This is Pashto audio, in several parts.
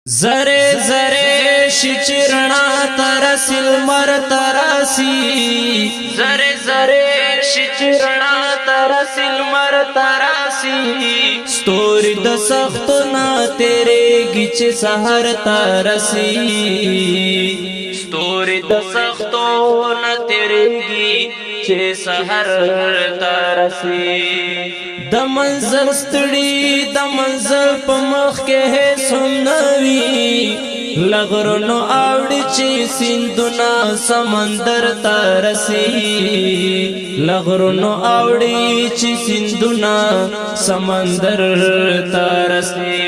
زره زره شي چې رڼا ترسي، لمر ترسي. زره زره شي چې رڼا ترسي، لمر ترسي. ستوري د سختو نه تیرېږي چې سحر ترسي. ستوري د سختو نه تیرېږي چې سحر ترسي. د منزل ستړي د منزل په مخ کې هیڅ هم نه وي. لغرونو اوړي چې سیندونه، سمندر ته رسی. لغرونو اوړي چې سیندونه، سمندر ته رسی.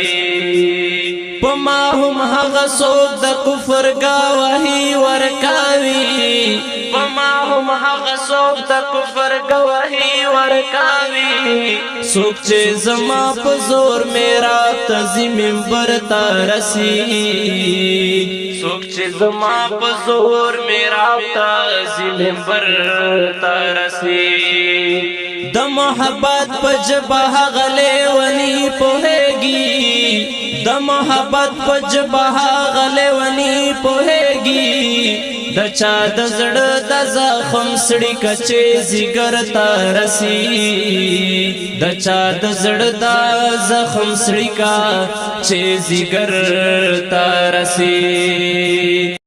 په ما هم هغه څوک د کفر گواهی ورکاوي. په ما هم هغه څوک د کفر گواهی ورکاوي، څوک چې زما په زور میرا تزي منبر ته رسی. څوک چې زما په زور میرا تزي منبر ته رسی. د محبت په جبه غلې ونی پوهېږي. د محبت په جبه غلې ونی پوهېږي. د چا د زړه د زخم سړی کچې زیګر ته رسی. د چا د زړه د زخم سړی کا چې زیګر ته رسی.